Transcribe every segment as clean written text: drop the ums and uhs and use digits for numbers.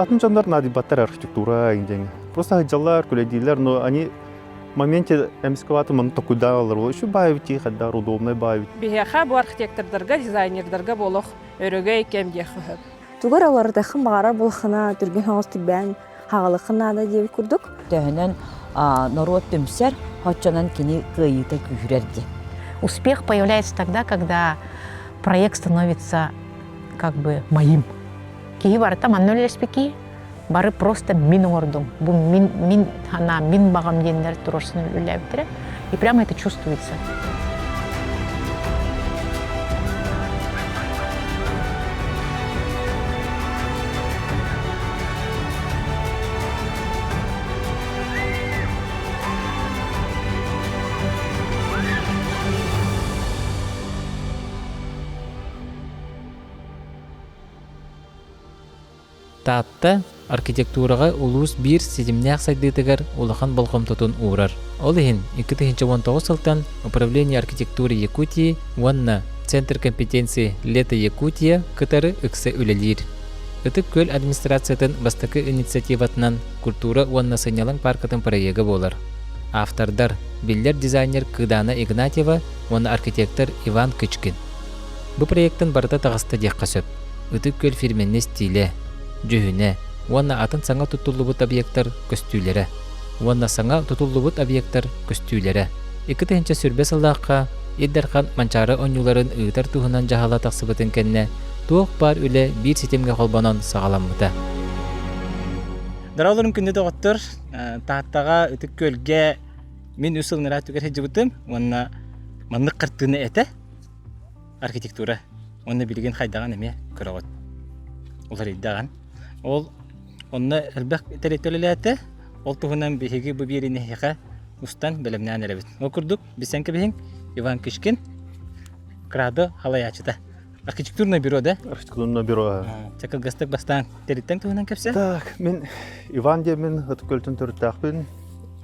Атын дьоннор наадыйбаттар архитектура диэн. Просто сылдьаллар, күлэйдииллэр, но они в моменте эмискэ маны токуйдаалар. Еще баайбыт хайдар удобный баайбыт. Биһиэхэ бу архитектордарга, дизайнердарга болох өрөгөй кэм диэх сөп. Тугар олордоххун баҕарар буолаххына түргэн соҕус түрбээн хаҕалыххын наада диэбит курдук. Төһөнөн норуот түмсэр, оччонон кини кыайыыта күүһүрэр диэн. Успех появляется тогда, когда проект становится как бы моим. Киһи барыта манна үлэлэспит бары просто мин оҥордум. Бу мин, мин санаам, мин баҕам диэннэр туруорсан үлэлээбиттэрэ. И прямо это чувствуется. Таатта архитектураҕа улуус биир ситимнээх сайдыытыгар улахан болҕомтотун уурар. Ол иһин 2019 сылтан Управление архитектуры Якутии уонна Центр компетенции Лето Якутия кытары ыкса үлэлиир. Ытык Күөл администрациятын бастакы инициативатынан культура уонна сынньалаҥ пааркатын проега буолар. Автордар биллэр дизайнер Кыдаана Игнатьева уонна архитектор Иван Кычкин. Бу проектын барыта таҕыста диэххэ сөп. Ытык Күөл фирменнэй стилэ, дьүһүнэ уонна атын саҥа туттуллубут объектар көстүүлэрэ уонна саҥа тутуллубут объектар көстүүлэрэ. 2020 сыллаахха Ил Дархан Манчаары оонньууларын ыытар туһунан дьаһала тахсыбытын кэннэ туох баар үлэ биир ситимҥэ холбонон саҕаламмыта. Дороолорун күндү доҕоттор, Тааттаҕа Ытык Күөлгэ мин үс сыл ыраат түгэр сылдьыбытым уонна маннык хартыына этэ. Архитектура уонна билигин хайдаҕын эмиэ көрөҕүт. Уларыйдаҕын. Ол онно элбэх тэрилтэ үлэлээтэ. Ол туһунан биһиги бу биэриини эһиэхэ устан бэлэмнээн эрэбит. Ол курдук билсэн кэбиһиҥ Иван Кычкин, Крадо халайааччыта. Архитектурное бюро, да? Архитектурное бюро. Чэ, кылгастык бастаан тэрилтэҥ туһунан кэпсэ. Так, мин Иван диэммин Ытык Күөлтэн төрүттээхпин.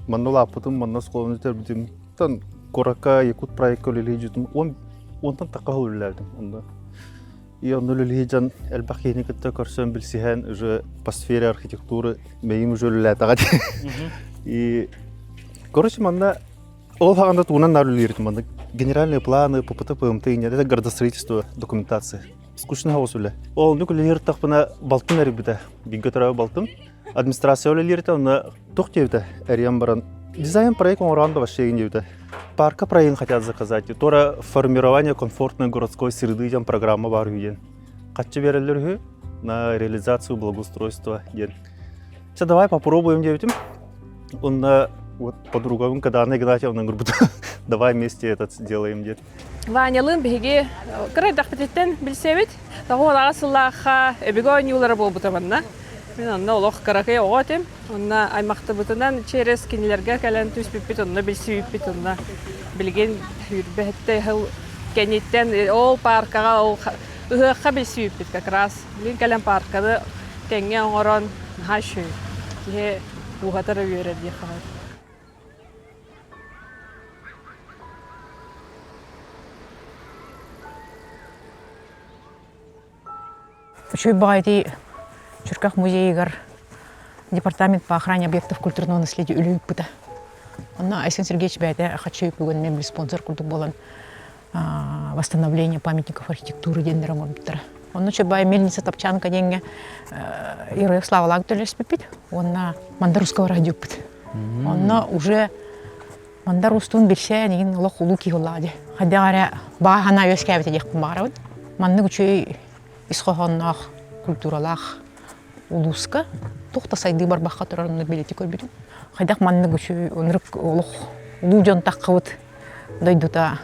Манна улааппытым, манна оскуоланы бүтэрбитим. Тан куоракка Якут проекка үлэлии дьүтүм. Он онтон тахха үлэлээбитим онно. И онно үлэлии дьон элбэх киһини кытта көрсөн билсиһэн уже по сфере архитектуры мэйим уже үлэлээтэҕэ. И короче манна ол хаҕанда тугунан наар үлэлииритим манна генеральные планы, ППТ, ПМТ, это градостроительство, документация. Скучный хаос үлэ. Ол оннук үлэлиир тахпына балтым эрийбитэ. Бииргэ төрөөбүт балтым. Администрация үлэлииритэ онно туох диэбитэ эрийэн баран дизайн проект оҥороон да вообще диэбитэ. Парка проект хотят заказать. Туора формирование комфортной городской среды диэн программа бар үһү диэн. Хаччы береллер үһү на реализацию благоустройства диэн. Все, давай попробуем диэбитим. Онно вот подругабын Кадана Игнатьевна говорит, давай вместе этот сделаем диэн. Ванялыын биһиги кыра эрдэхпититтэн билсэбит. Тоҕуолаҕа сыллаахха өбүгэ оонньуулара буолбута манна. Мин онно олох кыракый оҕо этим. Онно аймахтыбытынан через кинилэргэ кэлэн түспүппүт, онно билсибиппит, онно билигин сүүрбэһиттэ сыл кэнниттэн ол пааркаҕа ол ыһыахха билсибиппит как раз. Билигин кэлэн паарканы тэҥҥэ оҥорон наһаа үчүгэй. Киһи дууһата эрэ үөрэр диэххэ Үчүгэй баҕайы ити Чөркөөх музейыгар департамент по охране объектов культурного наследия үлэ ыыппыта. Онно Айсен Сергеевич бэйэтэ Хаччы бүгүн мен спонсор курдук буолан восстановление памятников архитектуры диэннэр оҥорбуттара. Онно Чурбай мельница Топчанка диэҥҥэ Ира Славалаах төлөспүппүт уонна Мандар Русского радиоппут. Онно уже Мандар устун билсээн игин олох улуу киһи улаа дии. Хайдах эрэ баҕа санаа үөскээбитэ диэхпин баҕарабын. Маннык үчүгэй ис хоһоонноох, культуралаах улууска туох да сайдыы барбахха турар онно билити көрбүтүм. Хайдах маннык үчүгэй ынырык олох улуу дьон таххыбыт дойдута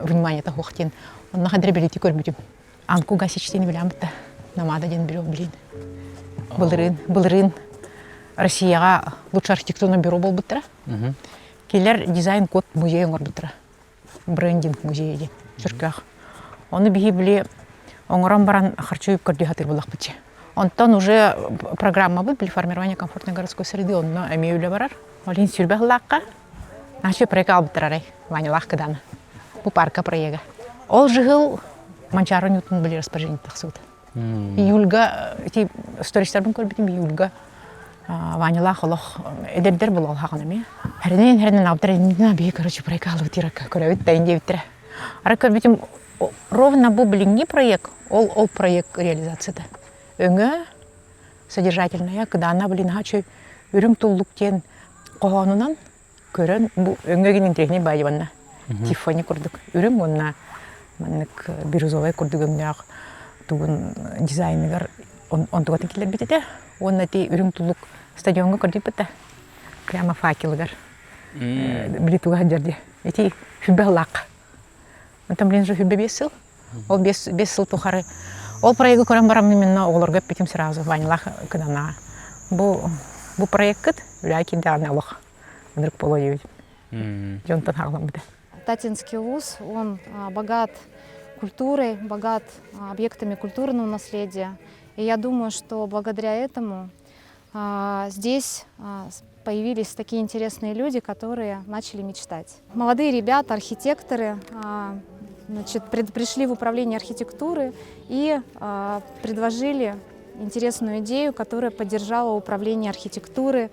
вниманиета суох диэн онно хадра билити көрбүтүм. Анку Гасич диэн билэм бытта. Намада диэн бюро билин. Былырыын, былырыын Россияҕа лучший архитектурный бюро буолбуттара. Кинилэр дизайн-код музей оҥорбуттара. Брендинг музейа диэн Чөркөөх. Ону биһи били оҥорон баран харчы үп көрдүү сатыыр буоллахпыт Онтон уже программабыт били формирование комфортной городской среды онно эмиэ үлэ барар. Ол иһин сүүрбэ сыллаахха Наче проект албыттар арай Ванялаах Кыдана. Бу парка проега. Ол жыһыл Манчаары Ньютон били распоряжение тахсыбыта. Июльга ити стористарбын көрбүтүм июльга Ванялаах олох эдэрдэр буолалаһаҕын эмиэ. Хэринэн хэринэн абдыр иннина биһи короче проект алыбытыыракка көрөбүт да диэбиттэрэ. Ара көрбүтүм ровно бу билиҥҥи проект ол ол проект реализацията. Өҥө содержательная кыдаана блин наһаа үрүҥ туллук диэн хоһоонунан көрөн бу өҥө интириэһинэй баайыбанна Тиффани курдук үрүҥ уонна маннык бирюзовай курдук өҥнөөх тугун дизайныгар онтугатын киллэрбит этэ уонна ити үрүҥ туллук стадиоҥҥа көрдүйбүт да прямо факелыгар били туга сылдьар дии ити сүрбэ сыллаахха онтон блин же сүрбэ биэс сыл Ол 5 сыл тухары ол проегы көрөн бараммын минна оҕолорго эппитим сразу Ванялаах кыданаҕа. Бу бу проеккыт үлэҕэ киирдэҕинэ олох ынырык буолуо диэбитим. Дьонтон хаалламмыта. Таттинский вуз, он богат культурой, богат объектами культурного наследия. И я думаю, что благодаря этому здесь появились такие интересные люди, которые начали мечтать. Молодые ребята, архитекторы, значит, пришли в управление архитектуры и предложили интересную идею, которая поддержала управление архитектуры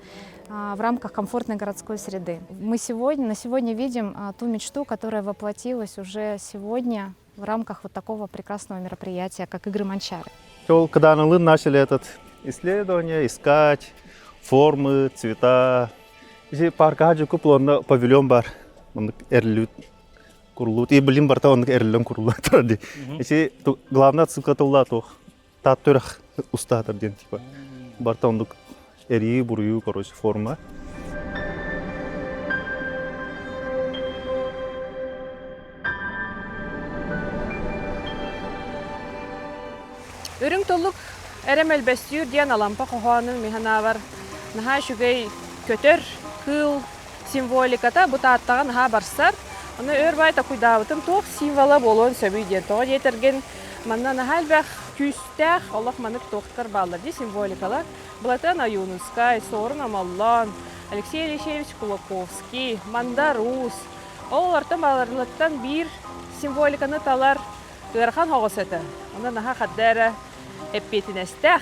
в рамках комфортной городской среды. Мы сегодня, на сегодня видим ту мечту, которая воплотилась уже сегодня в рамках вот такого прекрасного мероприятия, как игры Манчары. Ол Кыдаанылыын начали этот исследование, искать формы, цвета. Ити паркаҕа дьукку планна павильон бар. Оннук эриллибит куруллубут. И билим барта оннук эриллэн куруллан турар дии. Ити главная отсылка тылла туох. Тааттырах устаатар диэн типа. Барта оннук эрии буруйу короче форма. Үрүҥ туллук эрэ мөлбөстүүр диэн Алампа хоһоонун мин санаабар наһаа үчүгэй көтөр кыыл символиката бу Тааттаҕа наһаа барсар. Ону өр баай такуйдаабытым туох символа буолуон сөбүй диэн. Тоҕо диэтэргин манна наһаа элбэх күүстээх олох маннык туохтар бааллар дии символикалар. Былатыан Ойуунускай, Суорун Омоллоон, Алексей Алексеевич Кулаковский, Мандар Уус. Ол олортон баларылыттан биир символиканы талар ыарахан оҕус этэ. Онно наһаа хадда эрэ эппиэтинэстээх.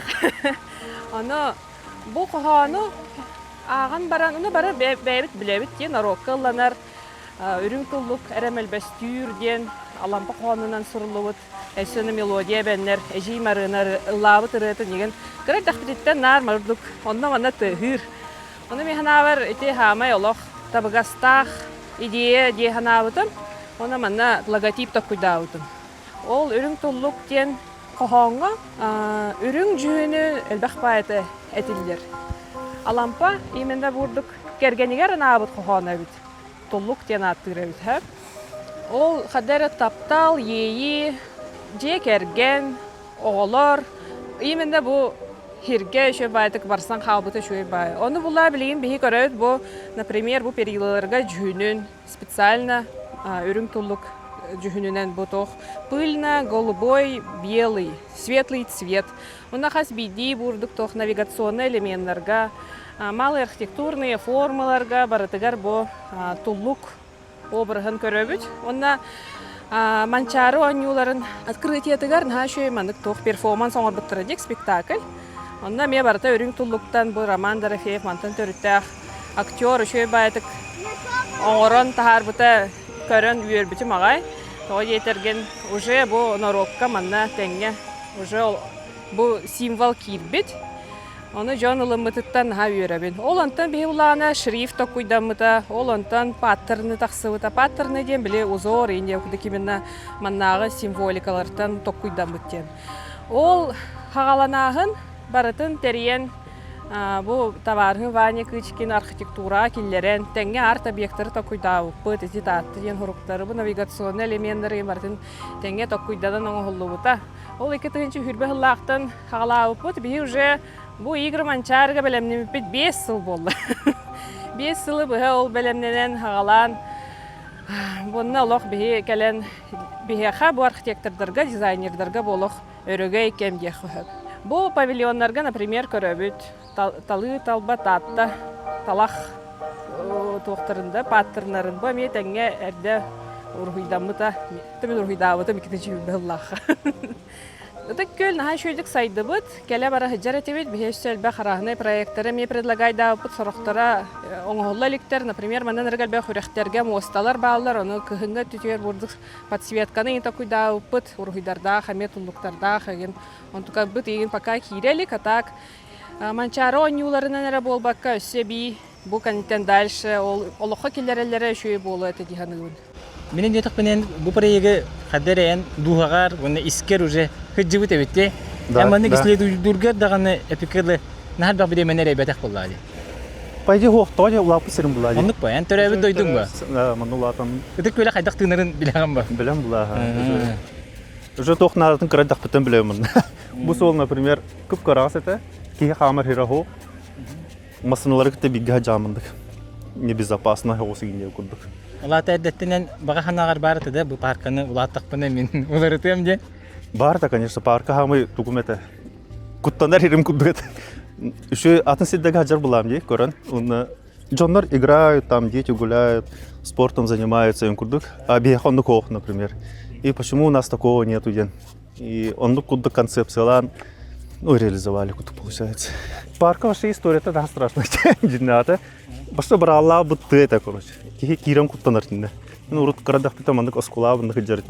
Ону бу хоһоону ааҕан баран, ону бары бэйэбит билэбит диэн норуокка ылланар үрүҥ туллук эрэ мөлбөстүүр диэн Алампа хоһоонунан суруллубут өссө мелодия эбэннэр Эдьиий Марыына ыллаабыт ырыатын игин кыра эрдэхпититтэн наар мардук онно-манна тыаһыыр. Ону мин санаабар ити хаамай олох табыгастаах идея дии санаабытым. Уонна манна логотип толкуйдаабытым. Ол үрүҥ туллук диэн хоһооҥҥо үрүҥ дьүһүнү элбэх поэта этиллэр. Алампа именно бурдук кэргэнигэр анаабыт хоһооно эбит. Туллук диэн ааттыыр эбит. Ол хадда эрэ таптал, иэйии, дьиэ кэргэн, оҕолор именно бу хиргэ үчүгэй баайдык барсан хаалбыта үчүгэй баай. Ону булаа билигин биһи көрөбүт бу, например, бу перилаларга дьүһүнүн специально үрүҥ туллук дьүһүнүнэн бу туох пыльно-голубой, белый, светлый цвет. Уна хас биирдии бурдук туох навигационный элеменнарга, малые архитектурные формаларга барытыгар бу туллук обраһын көрөбүт. Уонна Манчаары оонньууларын открытиетыгар наһаа үчүгэй маннык туох перформанс оҥорбуттара дик спектакль. Онно эмиэ барыта үрүҥ туллуктан бу Роман Дорофеев мантан төрүттээх актер үчүгэй баайытык оҥорон таһаарбыта көрөн үөрбүтүм аҕай. Тоҕо диэтэргин уже бу норуокка манна тэҥҥэ уже бу символ киирбит. Ону дьон ылыммытыттан наһаа үөрэбин. Ол онтон биһи улаана шрифт токкуйдаммыта, ол онтон паттерны тахсыбыта. Паттерны диэн били узор индия кудук именно маннааҕы символикалартан токкуйдаммыт диэн. Ол хаҕаланааһын барытын тэрийэн бу табаарыһым Ваня Кычкин архитектураҕа киллэрэн, тэҥҥэ арт-объектары токкуйдаабыппыт, ити таатты диэн суруктары, бу навигационный элеменнары барытын тэҥҥэ токкуйданан оҥоһуллубута. Ол 2020 сыллаахтан хаҕалаабыппыт. Биһи уже бу Игорь Манчаарыга бэлэмнэммиппит 5 сыл буолла. 5 сылы быһа ол бэлэмнэнэн хаҕалаан Буонна олох биһи кэлэн биһиэхэ бу архитектордарга, дизайнердарга бу олох өрөгөй кэм диэх сөп. Бу павильоннарга, например, көрөбүт талыы талба таатта талах туохтарында пааттырнарын бу эмиэ тэҥҥэ эрдэ уруһуйдаммыта Мин уруһуйдаабытым иккитинчи сүүрбэ сыллаахха. Ытык Күөл наһаа үчүгэйдик сайдыбыт, кэлэ-бара сылдьар этибит. Биһи өссө элбэх арааһынай проектары эмиэ предлагайдаабыппыт, сорохторо оҥоһулла иликтэр. Например, манна ынырык элбэх үрэхтэргэ муосталар бааллар, ону кыһыҥҥы өттүтүгэр бурдук подсветканы такуйдаабыппыт, уруһуйдардаах, эмиэ туллуктардаах игин. Онтукабыт игин пока киирэ илик, а так Манчаары оонньууларынан эрэ буолбакка, өссө эбии бу кэнниттэн дальше ол олоххо киллэрэллэрэ үчүгэй буолуо этэ дии саныыбын. Мин диэтэхпинэн бу проегы хадда эрэйэн дууһаҕар уонна искэр уже сылдьыбыт эбит дии. Да, Эн маннык да. исследуйдуургар даҕаны эпикылы наһаа элбэх бириэмэни эрэйбэтэх буоллаа дии. По идее, хуохтоҕо дьэ улааппыт сирим булаа дии. Оннук ба, эн төрөөбүт дойдуҥ ба? Да, манна улаатан Ытык Күөлэ хайдах тыынарын билэҕин ба? билэн булаа. Уже туох наадатын кыра эрдэхпиттэн билэбин. Бу суол, например, кып-кыраҕас этэ. Киһи хаамар сирэ суох. Массыыналары кытта бииргэ садьаамындык. Небезопасно оҕус игиньэ курдук. Улаата эрдэттинэн баҕа санааҕар баар этэ да бу парканы улааттахпына мин уларытыам диэн. Баар да, конечно, парка хаамай тугум этэ. Куттанар ирим курдук этэ. Еще атын сирдеге хадьар булаам дии көрөн. Уонна дьоннор играют, там дети гуляют, спортом занимаются им курдук. А биһиэхэ оннук суох, например. И почему у нас такого нету диэн. И оннук курдук концепциялаан ну, реализовали курдук получается. Парка вообще историята да страшно дьиннаата. Баста бырааллаа бытты это, короче. Киһи киирэн куттанар тинне. Мен урут кырадахпыта маннык оскуолаа быннык сылдьар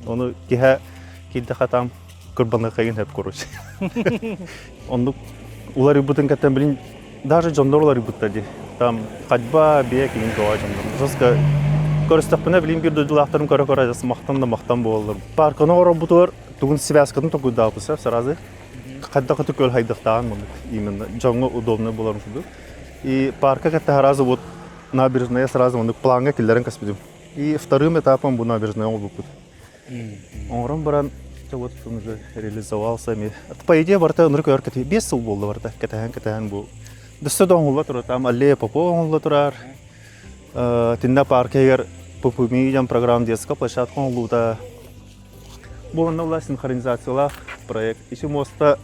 Ону киһэ киирдэхэ там кырбаныхайын хэп, короче. Оннук уларыйбытын кэттэн билин даже дьоннор уларыйбыттар дии. Там ходьба, бег иин тоҕо дьоннор. Жестко көрүстэхпинэ билин биир дойдулаахтарым көрө-көрө махтан да махтан буолаллар. Парканы оҥорорбутугар тугун связкатын толкуйдаабыт сразу. Хайдах көл хайдахтаан муннук именно дьоҥҥо удобно буоларын курдук. И парка кытта сразу вот набережная сразу оннук плаҥҥа киллэрэн кэспитим. И вторым этапом бу набережная оҥорбуппут. Оҥорон баран, вот он уже реализовался. По идее, барыта ынырык өр кэти 5 сыл буолла барыта. Кэтэһэн-кэтэһэн бу. Дөссө да оҥоһулла турар. Там аллея Попова оҥоһулла турар. Тиннэ паркыгар ППМИ диэн программа детская площадка оҥоһуллубута. Бу онно була синхронизациялаах проект. Ити муоста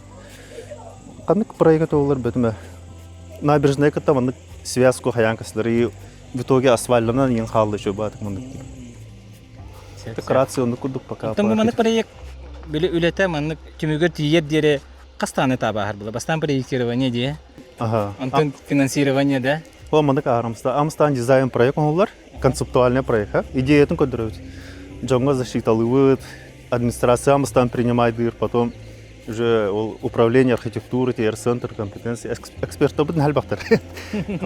ханнык проект олар бөтүмэ. Набережная кытта маннык связку хайаан касылар. И в итоге асфальтынан иин хаалла еще баатык маннык. Декорация оннук курдук пока. Оттон бу маннык проект били үлэтэ маннык түмүгэр тиийэр диэри хастааны таабааһар була? Бастаан проектирование дии. Ага. Онтон финансирование да? Ол маннык аарамста. Амстаан дизайн проект оҥоһуллар. Концептуальный проект. Идеятын көрдөрөбүт. Дьоҥҥо защиталыыбыт, администрация амстаан принимайдыыр, потом уже ол управление архитектуры, ТР-центр компетенции экспертабытын элбэхтэр.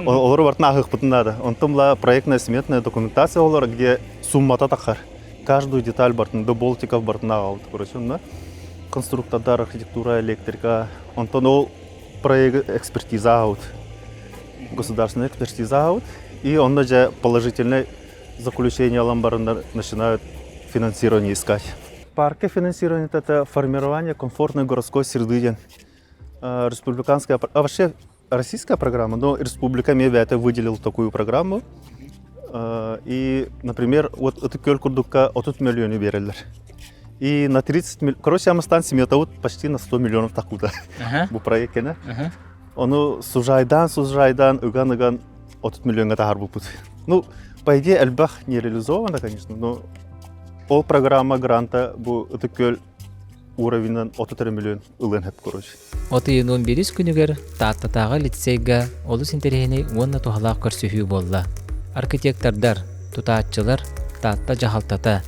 Олору бартын ааһыахпытын наада. Онтон была проектная сметная документация олор, где суммата тахар. Каждую деталь бартын, до болтиков бартын ааҕабыт, короче, онно конструктордар, архитектура, электрика. Онтон ол проект экспертиза аут. Государственная экспертиза аут. И онно же положительное заключение алан бараннар начинают финансирование искать. Парка финансирование это формирование комфортной городской среды диэн. Республиканская, а вообще российская программа, но республика это выделил такую программу. И, например, вот Ытык Күөл курдукка 30 миллионы береллер. И на 30 миллионов, короче, Амстан смета вот почти на 100 миллионов такуда. Бу проект кene. Ону сужайдан, сужайдан, ыган-ыган 30 миллионга таһаарбыппыт. Ну, по идее, элбэх не реализовано, конечно, но ол программа гранта бу Ытык Күөл уровенынан 33 миллион ылыан сөп, короче. От ыйын 11 күнүгэр Тааттатааҕы лицейгэ олус интэриэһинэй уонна туһалаах көрсүһүү буолла. Архитектордар, тутааччылар, Таатта дьаһалтата,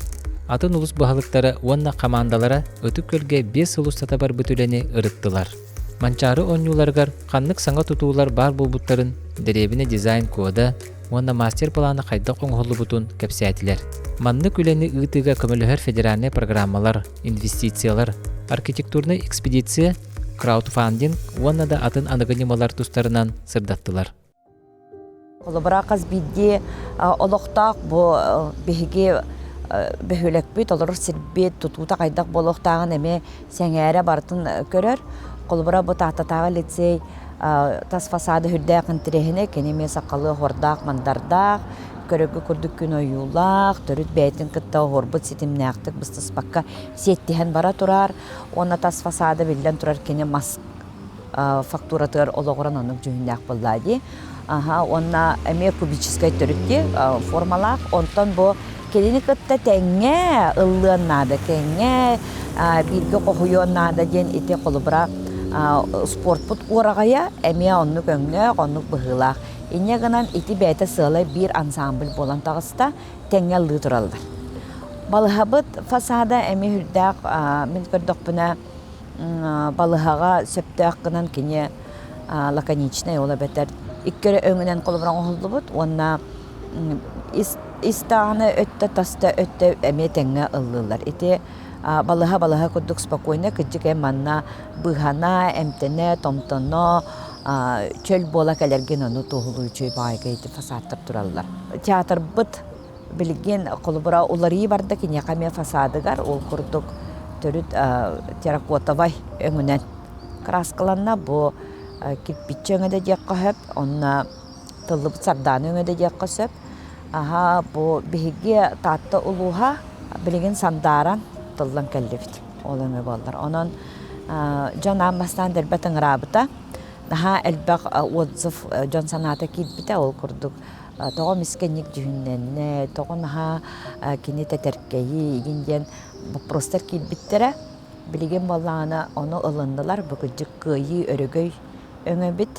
атын улус баһылыктара уонна хамаандалара Ытык Күөлгэ 5 сыл устата барбыт үлэни ырыттылар. Манчаары оонньууларыгар ханнык саҥа тутуулар баар буолбуттарын дэриэбинэ дизайн-кода уонна мастер-плана хайдах оҥоһуллубутун кэпсээтилэр. Маннык үлэни ыытыыга көмөлөһөр федеральнай программалар, инвестициялар, архитектурнай экспедиция, краудфандинг уонна да атын аныгы ньымалар тустарынан сырдаттылар. Холобура хас биирдии олохтоох бу биһиги бөһүөлэкпит, олорор сирбит тутуута хайдах буолуохтааҕын эмиэ сэҥээрэ барытын көрөр. Холобура бу Тааттатааҕы лицей тас фасада үрдээх интэриэһинэй, кини эмиэ сахалыы оһуордаах-мандардаах, көрөргө курдук күн ойуулаах, төрүт бэйэтин кытта оһуорбут ситимнээхтик быстыспакка сиэттиһэн бара турар. Уонна тас фасада биллэн турар кини мас фактуратыгар олоҕуран оннук дьүһүннээх буолла дии. Аха, уонна эмиэ кубическай төрүт дии формалаах. Онтон бу кинини кытта тэҥҥэ ыллыан наада, тэҥҥэ. бииргэ хоһуйуон наада диэн ити холобура спортпут уораҕайа эмиэ оннук өҥнөөх, оннук быһыылаах. Инньэ гынан ити бэйэтэ сыала биир ансамбль буолан таҕыста, тэҥҥэ ыллыы тураллар. Балыһабыт фасада эмиэ сүрдээх мин көрдөхпүнэ балыһаҕа сөптөөх гынан кини лаконичнай ол эбэтэр икки эрэ өҥүнэн холобура оҥоһуллубут уонна ис ис даҕаны өттө тас да өттө эмиэ тэҥҥэ ыллыыллар. Ити балыһа-балыһа курдук спокойно кырдьык эн манна быыһана, эмтэнэ, томтоно, чөл буола кэлэргин ону туоһулуу үчүгэй баҕайыга ити фасадтар тураллар. Театрбыт билигин холобура уларыйыы барда киниэхэ эмиэ фасадыгар ол курдук төрүт терракотовай өҥүнэн краскаланна бу кирпиччэ өҥө да диэххэ сөп онно тыллыбыт сардаана өҥө да диэххэ сөп аһа бу биһиги Таатта улууһа билигин сандааран тыллан кэллибит ол өҥө буоллар онон дьон аан бастаан дэлбэт ыҥыраабыта наһаа элбэх отзыв дьон санаата киирбитэ ол курдук тоҕо мискэнник дьүһүннэннэ, тоҕо наһаа кини тэтэркэйий игин диэн боппуруостар киирбиттэрэ. Билигин буоллаҕына ону ылыннылар, бу кырдьык кыайыы өрөгөй өҥөбүт,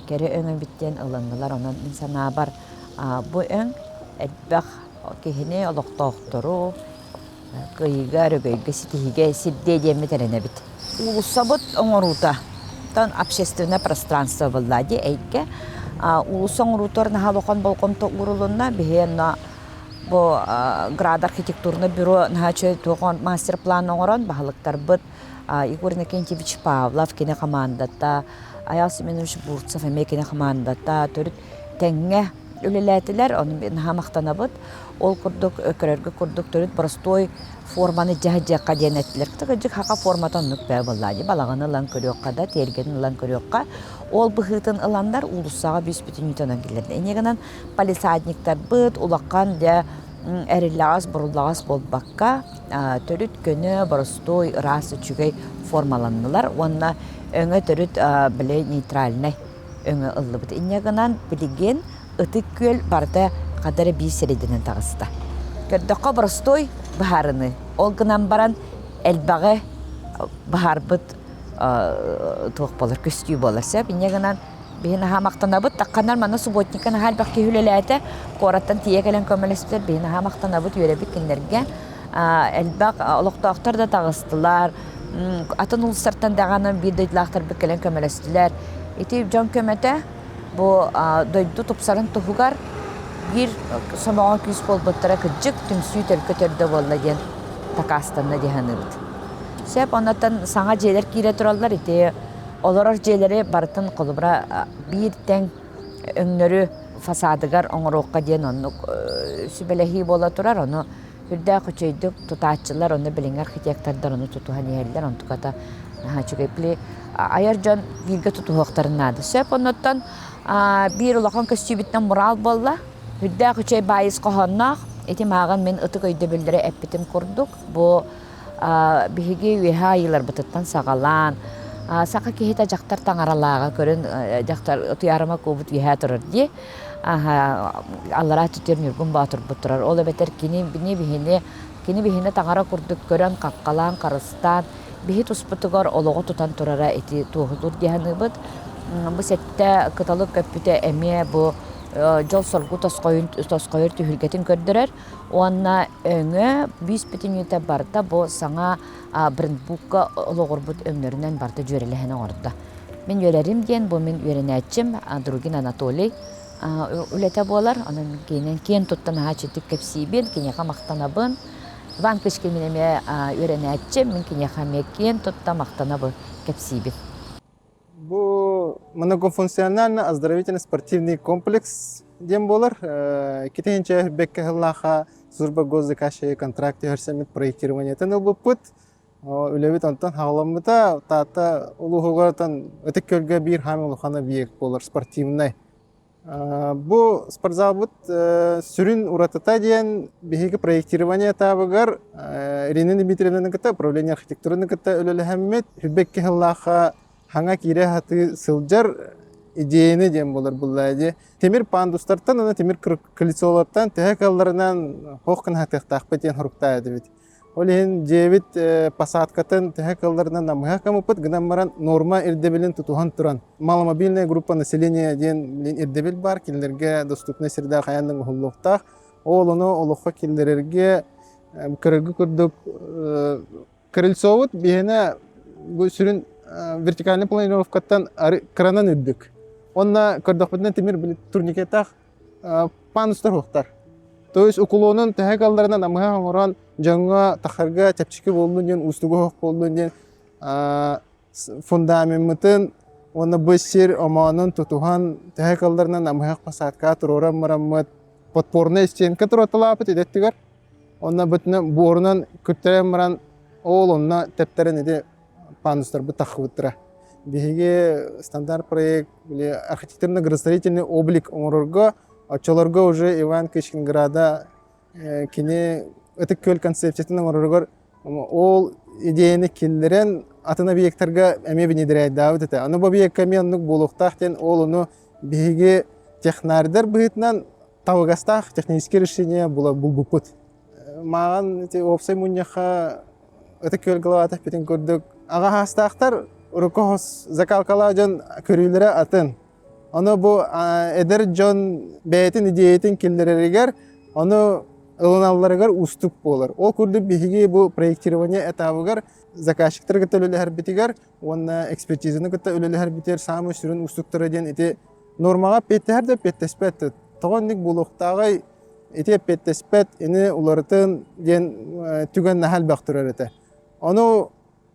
кэрэ өҥөбүт диэн ылыннылар. Онон мин санаабар бу өҥ элбэх киһини, олохтоохтору Кыайыыга, өрөгөйгө, ситиһиигэ сирдиэ диэммит эрэнэбит. Уулуссабыт оҥоруута тон общественное пространство буолла дии эйгэ. Уулусса оҥоруутугар наһаа улахан болҕомто уурулунна. Биһи онно бу град архитектурный бюро наһаа үчүгэй туох мастер-план оҥорон баһылыктарбыт Егор Иннокентьевич Павлов кини хамаандата, Айал Семенович Бурцев эмиэ кини хамаандата төрүт тэҥҥэ үлэлээтилэр, ону наһаа махтанабыт. Ол курдук көрөргө курдук төрүт боростуой форманы дьаһдьыахха диэн эттилэр. Кырдьык хаха формата оннук бээ буоллаа дии. Балаҕаны ылан көрүөххэ да, тиэргэнин ылан көрүөххэ. Ол быһыытын ыланнар уулуссаҕа бүүс-бүтүннүүтэ онон киллэрдэ. Инньэ гынан палисадниктарбыт улахан дьэ эриллэҕэс буруллаҕас буолбакка төрүт көнө, боростуой, ыраас, үчүгэй формаланнылар уонна өҥө төрүт били нейтральнай өҥө ыллыбыт. Инньэ гынан билигин Ытык Күөл барыта хата эрэ биир сирэйдэнэн таҕыста. Көрдөххө боростуой быһаарыныы. Ол гынан баран элбэҕи быһаарбыт туох буолар, көстүү буолар сөп. Инньэ гынан биһи наһаа махтанабыт. Тахханнар манна субботникка наһаа элбэх киһи үлэлээтэ. Куораттан тиийэ кэлэн көмөлөстүлэр. Биһи наһаа махтанабыт, үөрэбит кинилэргэ. Элбэх олохтоохтор да таҕыстылар. Атын улуустартан даҕаны биир дойдулаахтарбыт кэлэн көмөлөстүлэр. Ити дьон көмөтө бу дойду тупсарын туһугар биир сомоҕо күүс буолбуттара кырдьык түмсүү төлкө төрдө буолла диэн дакаастанна дии саныыбыт. Сөп, оннуттан саҥа дьиэлэр киирэ тураллар. Ити олорор дьиэлэри барытын холобура биир тэҥ өҥнөрү фасадыгар оҥоруохха диэн оннук сүбэлэһии буола турар. Ону Үрдээх үчүгэйдик тутааччылар, онно билиҥҥи архитектордар ону тутуһан иһэллэр, онтуката наһаа үчүгэй. Били айар дьон бииргэ тутуһуохтарын наада. Сөп оннуттан биир улахан көстүүбүтүнэн мурал буолла. Үрдээх үчүгэй баайыс хоһоонноох. Ити мааҕын мин ытык өйдөбүллэри эппитим курдук. Бу биһиги үөһэ айыыларбытыттан саҕалаан, саха киһитэ дьахтар таҥаралааҕа көрөн дьахтар Туйаарыма куобут үөһээ турар дии. Аллараа түтүөр Ньургун Боотурбут турар. Ол эбэтэр кини биһини кини биһини таҥара курдук көрөн, хаххалаан, харыстаан, биһи туспутугар олоҕу тутан турара ити туоһулуур дии саныыбыт. Бу сэттэ кыталык көппүтэ эмиэ бу дьол-соргу тосхойун тосхойор түһүлгэтин көрдөрөр. Уонна өҥө бүүс-бүтүннүүтэ барыта бу саҥа брендбукка олоҕурбут өҥнөрүнэн барыта дьүөрэлэһэн оҥордо. Мин үөрэрим диэн бу мин үөрэнээччим Другин Анатолий үлэтэ буолар. Онон кининэн киэн туттан наһаа үчүгдүк кэпсиибин, киниэхэ махтанабын. Иван Кычкин мин эмиэ үөрэнээччим, мин киниэхэ эмиэ киэн тутта махтанабын кэпсиибин. Бу многофункциональный оздоровительно-спортивный комплекс диэн буолар. Китинчэ бэккэ сыллаахха служба госзаказчига контракт түһэрсэммит проектированиетын ылбыппыт. Үлэбит онтон хаҕаламмыта. Таатта улууһугар Ытык Күөлгэ биир хаамыы улахан объект буолар спортивнай. Бу спортзалбыт сүрүн уратыта диэн биһиги проектирование этабыгар Ирина Дмитриевнаны кытта управление архитектураны кытта үлэлэһэммит Хүббэкки сыллаахха хаҥа киирэ сатыы сылдьар идеяны диэн буолар буллаа дии. Тимир пандустартан уонна тимир колесолартан төһө кыалларынан хоох гына сатыахтаахпыт диэн соруктаах этибит. Ол иһин дьиэбит посадкатын төһө кыалларынан намыһах гыммыппыт гынан баран норма ирдэбилин тутуһан туран маломобильная группа населения диэн ирдэбил баар кинилэргэ доступный среда хайаан да оҥоһуллуохтаах. Ол ону олоххо киллэрэргэ көрөргө курдук крыльцобут биһиэнэ бу сүрүн вертикальный планировкаттан кыранан үрдүк. Онно көрдөхпүтүнэ тимир турникеттаах пандустар уохтар. То есть уклонун төһө калларынан амыһах оҥорон дьоҥҥо тахарга чэпчэки буоллун диэн уустугу оһох буоллун диэн фундамеммытын уонна бу сир омоонун тутуһан төһө калларынан амыһах посадка туруоран бараммыт подпорная стенка туруоталаабыт идэттигэр онно бытына буорунан күттэрэн баран ол онно тэптэрэн ити пандустарбыт таххыбыттара. Биһиги стандарт проект или архитектурно-градостроительный облик оҥорорго оччолорго уже Иван Кычкинграда кини Ытык Күөл концепциятын оҥороругар ол идеяны киллэрэн атын объектарга эмиэ внедряйдаабыт этэ. Аны бу объекка эмиэ оннук буолуохтаах диэн ол ону биһиги технардар быһыытынан табыгастаах технический решение булбуппут. Мааҕан ити уопсай мунньахха Ытык Күөл главата эппитин курдук аҕа хаастаахтар урукку хос закалкалаах дьон көрүүлэрэ атын. Ону бу эдэр дьон бэйэтин идеятын киллэрэригэр ону ылыналларыгар уустук буолар. Ол курдук биһиги бу проектирование этабыгар заказчиктары кытта үлэлэһэрбитигэр уонна экспертизаны кытта үлэлэһэрбитигэр саамай сүрүн уустуктара диэн ити нормаҕа эппиэттэһэр да эппиэттэспэт. Тоҕо инник буолуохтааҕый ити эппиэттэспэт ини уларытын диэн түгэн наһаа элбэх турар этэ. Ону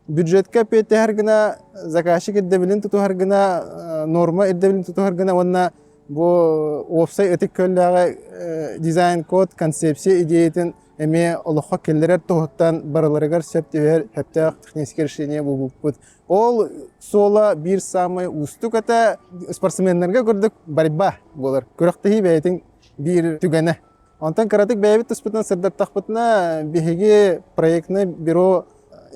бюджетка эппиэттэһэр гына, заказчик ирдэбилин тутуһар гына, норма ирдэбилин тутуһар гына уонна бу уопсай ытык көллөөҕү дизайн-код концепция идеятын эмиэ олоххо киллэрэр туһуттан барыларыгар сөп түбэһэр сөптөөх техническое решение булбуппут. Ол суола биир саамай уустук этэ спортсменнарга курдук борьба буолар. Күрэхтэһии бэйэтин биир түгэнэ. Онтон кыратык бэйэбит туспутунан сырдаттахпытына, биһиги проектное бюро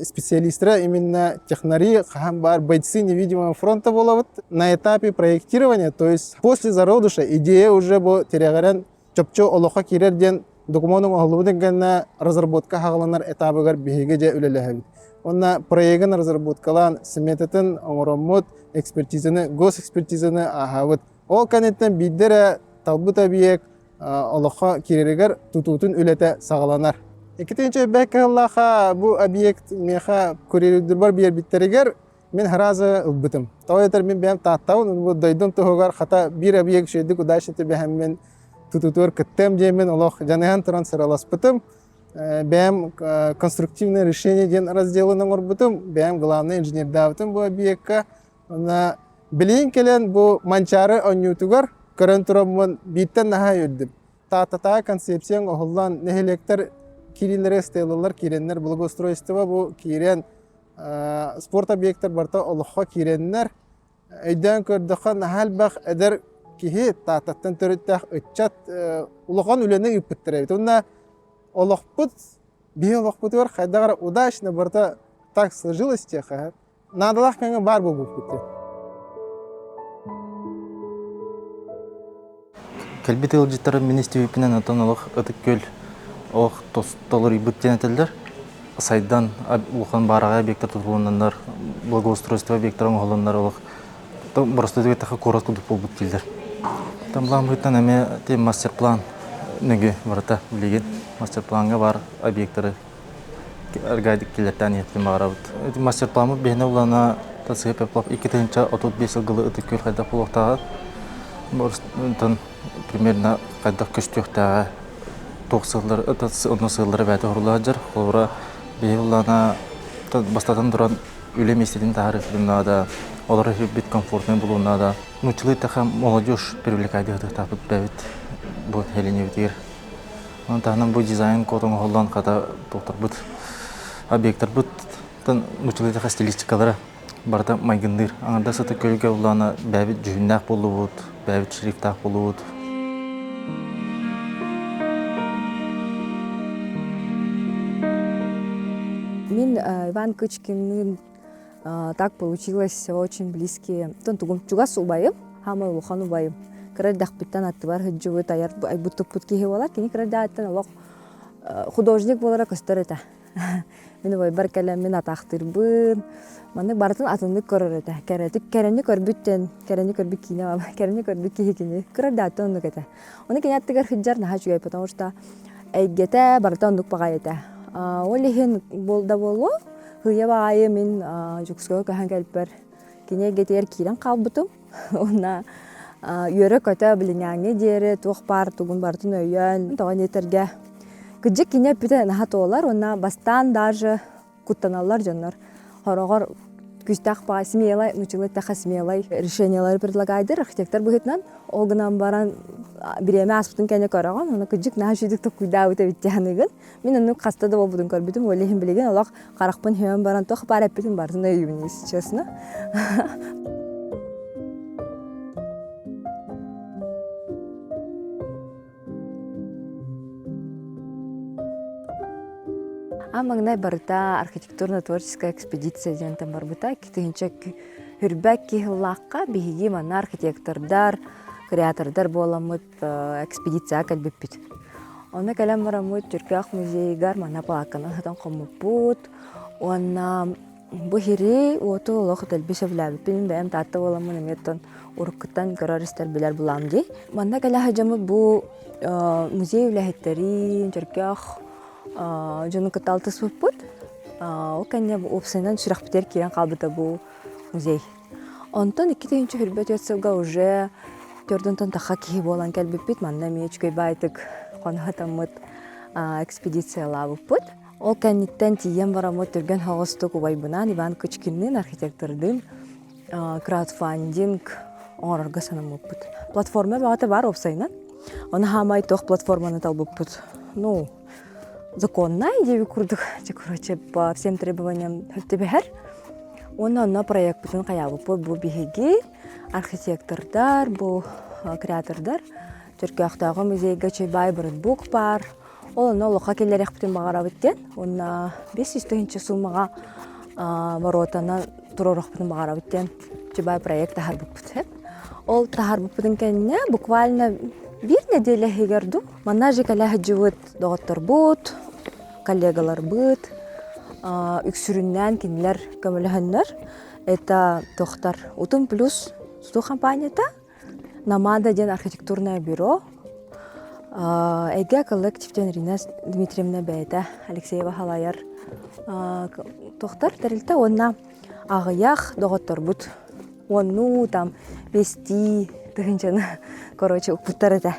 специалистара именно технари хаһан баар бойцы невидимого фронта буолабыт. На этапе проектирования, то есть после зародыша идея уже бу тирэҕирэн чопчу олоххо киирэр диэн докумуонун оһоллубут гэннэ разработка хаҕаланар этабыгар биһиги дьэ үлэлэһэбит. Уонна проегын разработкалаан сметатын оҥороммут, экспертизаны, госэкспертизаны ааһабыт. Ол кэнниттэн биирдэ эрэ талбыт объект олоххо киирэригэр тутуутун үлэтэ саҕаланар. Иккитинчи бэк кыһыллаахха бу объект миэхэ курьердурбар биэрбиттэригэр мин сразу ылбытым. Тоҕо этэр мин бэйэм Тааттабын, бу дойдум туһугар хата биир объект үчүгэйдик удачно түбэһэммин тутутугар кыттыам диэммин олох дьаныһан туран сыраласпытым. Бэйэм конструктивное решение диэн разделын оҥорбутум. Бэйэм главный инженердаабытым бу объекка. Онно билигин кэлэн бу Манчаары оонньуутугар көрөн тураммын бииртэн наһаа үөрдүм. Тааттатааҕы концепцияҥ оһуллан нэһилиэктэр киириилэрэ стелалар киирэннэр благоустройство бу киирэн спорт объектар барыта олоххо киирэннэр өйдөөн көрдөххө наһаа элбэх эдэр киһи Тааттаттан төрүттээх ыччат улахан үлэни ыыппыттар эбит. Уонна олохпут биһи олохпутугар хайдах эрэ удачно барыта так сложилось диэххэ наадалаах кэмҥэ баар буолбуппут диэн. Кэлбит ыалдьыттары мин истибиппинэн оттон олох Ытык Күөл олох толоруйбут диэн этэллэр. Сайдан улахан баараҕай объектар тутулунаннар, благоустройство объектара оҥоһулланнар олох боростуой эттэххэ куорат курдук буолбут дииллэр. Там план эмиэ мастер-план нөҥүө барыта билигин мастер-плаҥҥа баар объектары аргайдык киллэртээн иһиэхпин баҕарабыт. Мастер-пламмыт биһиэнэ улаана Тасыһы Пеплов 2035 сылгылы Ытык Күөл хайдах буолуохтааҕа, онтон примерно хайдах көстүөхтээҕэ, туох сыллар, онно сыллары бэйэтэ оһоруулаах сылдьар. Холобура, биһи улаана бастатан туран үлэ миэстэтин таһаарыахпытын наада, олорор сирбит комфортнай буолуон наада. Нууччалыы эттэххэ, молодежь привлекайдыахтаахпыт бэйэбит бу нэһилиэнньэбитигэр. Ону таһынан бу дизайн код оҥоһуллан хата туохтарбыт объектарбыт нууччалыы стилистикалара барыта майгынныыр. Аҥардас Ытык Күөлгэ улаана бэйэбит дьүһүннээх буоллубут, бэйэбит шрифтаах буоллубут. Мин Иван Кычкинныын так получилось очень близкие. Тугум чугас убайым, хаамай улахан убайым. Кыра эрдэхпиттэн аттыбар сылдьыбыт, айар айбыт туппут киһи буолар. Кини кыра эрдэҕиттэн олох художник буолара көстөр этэ. Мин убайбар кэлэн мин атаахтыырбын, маннык барытын атыннык көрөр этэ. Кэрэтик кэрэни көрбүт диэн, кэрэни көрбүт киинэ кэрэни көрбүт киһи кини. Кыра эрдэҕиттэн оннук этэ. Ону кини аттыгар сылдьар наһаа үчүгэй, потому что эйгэтэ барыта оннук баҕайы этэ. Ол иһин буолда буолуо, сыыйа баҕайы мин Дьокуускайга көһөн кэлбэр кини эйгэтигэр киирэн хаалбытым. Уонна үөрэ-көтө билиҥҥээҥҥэ диэри туох баар тугун барытын өйөөн, тоҕо диэтэргэ кырдьык кини эппитэ наһаа туолар уонна бастаан даже куттаналлар дьоннор. Хороҕор күүстээх баҕа смелай, нууччалыы эттэххэ смелай решениелары предлагайдыр архитектор быһыытынан. Ол гынан баран бириэмэ ааспытын кэннэ көрөҕүн, уонна кырдьык наһаа үчүгдүк толкуйдаабыт эбит дии саныыгын. Мин оннук хаста да буолбутун көрбүтүм, ол иһин билигин олох харахпын үһүөн баран туох баар эппитин барытын өйүүбүн, если честно. А маҥнай барыта архитектурно-творческая экспедиция диэнтэн барбыта. Китинчэ хүрбэк киһиллаахха биһиги манна архитектордар, креатордар буоламмыт экспедицияҕа кэлбиппит. Онно кэлэн бараммыт Түркээх музейыгар манна палаакканан сытан хоммуппут. Уонна бу иһири уоту олох дэлби сөбүлээбиппин бэйэм Таатта буоламмын эмиэ оттон уруккуттан көрөр-истэр билэр булаам дии. Манна кэлэ сылдьаммыт бу музей үлэһиттэрин, Чөркөөх дьону кытта алтыспыппыт. Ол кэннэ уопсайынан сүрэхпитигэр киирэн хаалбыта бу музей. Онтон 2024 сылга уже төрдүнтэн таха киһи буолан кэлбиппит. Манна эмиэ үчүгэй баайтык хоно экспедициялаабыппыт. Ол кэнниттэн тиийэн бараммыт түргэн соҕустук убайбынаан Иван Кычкинныын архитектордыын краудфандинг оҥорорго санаммыппыт. Платформа баҕата баар уопсайынан. Ону хаамай туох платформаны талбыппыт. Ну, законная диэби курдук, короче, по всем требованиям түбэһэр. Уонна онно проекпытын хайаабыппыт бу биһиги архитектордар, бу креатордар Чөркөөхтөөҕү музейга Чайбай брендбук баар. Ол онно олоххо киллэриэхпитин баҕарабыт диэн. Уонна 500 тыһыынча суумаҕа воротаны туруоруохпутун баҕарабыт диэн Чайбай проект таһаарбыппыт. Ол таһаарбыппытын кэннэ буквально биир нэдиэлэ иһигэр дуу манна же кэлэ сылдьыбыт доҕотторбут, коллегаларбыт үксүрүннээн кинилэр көмөлөһөннөр это тохтар Утум плюс тутуу компанията Намада диэн архитектурное бюро эйгэ коллективтен Ирина Дмитриевна бэйэтэ Алексеева халайар тохтор тэрилтэ уонна аҕыйах доҕотторбут уоннуу там бэстии тыһыынчаны короче укпуттар этэ.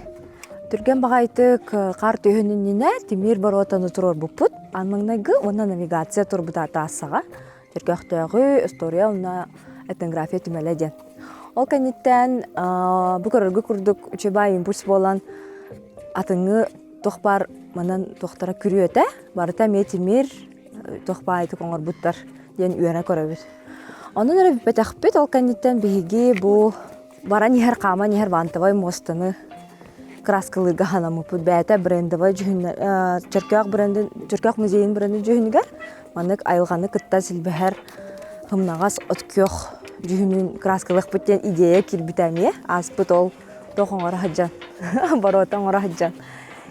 Түргэн баҕайытык хаар түһүн иннинэ тимир боруотаны туруорбуппут. Аан маҥнайгы уонна навигация турбута таассаҕа. Чөркөөхтөөҕү история уонна этнография түмэлэ диэн. Ол кэнниттэн бу көрөргө курдук үчүгэй импульс буолан атыҥҥы туох баар манан туохтара күрүөтэ барыта эмиэ тимир туох баайытык оҥорбуттар диэн үөрэ көрөбүт. Онон эрэ бүппэтэхпит, ол кэнниттэн биһиги бу баран иһэр, хааман иһэр вантовай муостаны краскалыырга санаммыппыт. Бэйэтэ брендовай дьүһүннэр, Чөркөөх брендин, Чөркөөх музейын брендин дьүһүнүгэр маннык айылҕаны кытта силбэһэр һымнаҕас от күөх дьүһүнүн краскалыахпыт диэн идея киирбитэ эмиэ. Ааспыт ол туох оҥоро сылдьан, боруота оҥоро сылдьан.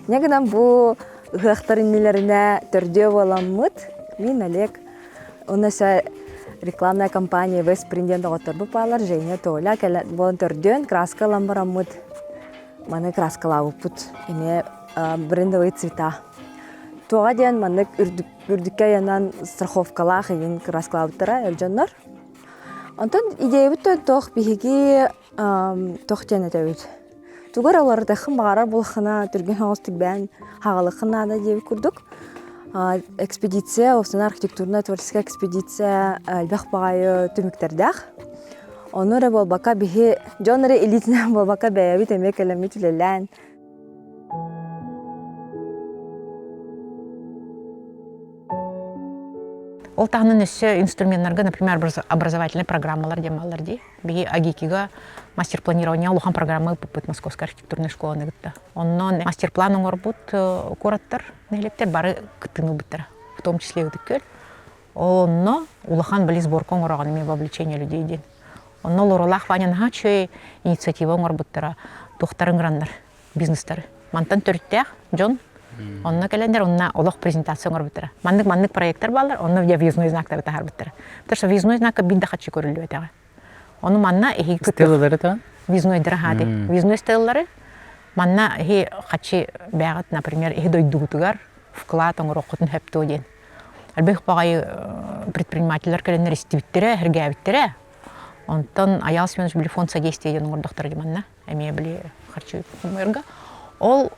Инньэ гынан бу ыһыахтар иннилэринэ төрдүө буоламмыт, мин Олег Уонна өссө рекламная компания Весприн диэн доҕотторбут бааллар, Женя, Толя кэлэн буолан төрдүөн краска ылан бараммыт маны краскалаабыппыт эмиэ брендовые цвета. Туоҕа диэн маннык үрдүккэ айанан страховкалаах игин краскалаабыттара эр дьоннор. Онтон идеябыт туох биһиги туох диэн этэбит Тугу эрэ уларытыаххын баҕарар буоллаххына, түргэн соҕус түрбээн хаалыаххын наада диэбит курдук. Экспедиция, уопсайынан архитектурно-творческая экспедиция элбэх баҕайы түмүктэрдээх. Ону эрэ буолбакка биһи дьон эрэ илиитинэн буолбакка бэйэбит эмиэ кэлэммит үлэлээн Ол таһынан өссө инструменнарга, например, образовательный программалар диэн бааллар дии. Биһи АГИКИга мастер планирования улахан программа ыыппыппыт Московская архитектурная школаны кытта. Онон мастер-план оҥорбут куораттар, нэһилиэктэр бары кыттыыны ылбыттара, в том числе Ытык-Күөл. Онно улахан били сборка оҥороҕун эмиэ вовлечение людей диэн. Онно Лоралаах Ваня наһаа үчүгэй инициатива оҥорбуттара, туохтарын ыҥыраннар бизнестары. Мантан төрүттээх дьон. Онно кэлэннэр онно олох презентация оҥорбуттара. Маннык маннык проекттар бааллар, онно въездной знактары таһаарбыттара. Потому что въездной знакка биир да хаччы көрүллүбэтэҕэ. Ону манна эһиги Стеллалары та? Въезднойдары хаати. Въездной стеллары манна эһи хаччы бэҕит, например, эһи дойдугутугар вклад оҥоруоххутун сөптөө диэн. Элбэх баҕайы предпринимателлэр кэлэннэр истибиттэрэ, сэргээбиттэрэ. Онтон Айаал Семенович били фонд содействия диэн оҥордохторо дии манна. Эмиэ били харчы хомуйарга. Ол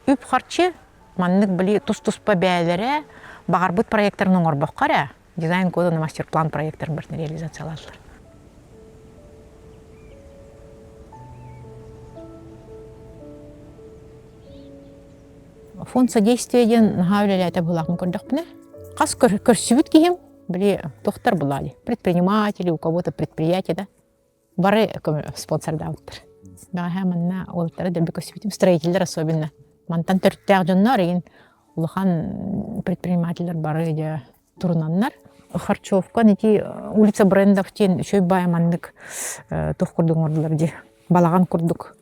үп-харчы маннык били тус-туспа бэйэлэрэ баҕарбыт проектарын оҥорбокко эрэ дизайн кода на мастер-план проекттарын барытын реализациялаатылар. Фонд содействия диэн наһаа үлэлээтэ быһыылаахпын көрдөхпүнэ хас көрсүбүт киһим били туохтар булаали предприниматели у кого-то предприятие да Бары спонсордаабыттар. Бэҕэһээ манна уолаттары дэлби көрсүбүтүм, строителлэр особенно. Мантан төрүттээх дьоннор игин улахан предпринимателлэр бары дьэ турунаннар. Харчевка ити улица брендов диэн үчүгэй баай маннык туох курдук оҥордулар дии. Балаҕан курдук